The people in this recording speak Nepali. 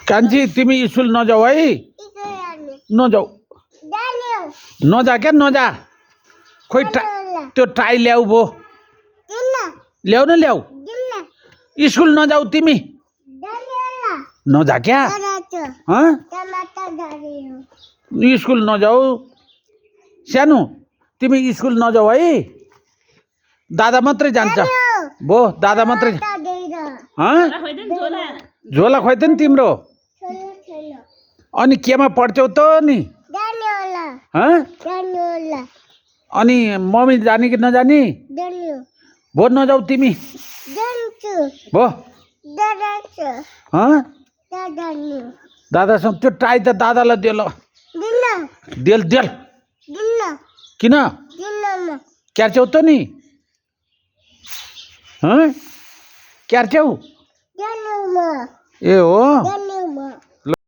कान्छी तिमी स्कुल नजाऊ है नजाऊ नजा क्या नजा खोइ त्यो टाई ल्याऊ भो ल्याऊ न ल्याऊ स्कुल नजाऊ तिमी नजा क्या स्कुल नजाऊ सानो तिमी स्कुल नजाऊ है दादा मात्रै जान्छ भो दादा मात्रै झोला खोइदियो नि तिम्रो अनि केमा पढ्छौ त नि अनि मम्मी जाने कि नजाने भो नजाऊ तिमी भो दादासँग त्यो टाई त दादालाई दियो ल देल देल किन क्यार्छौ त नि क्यार्छौ ए हो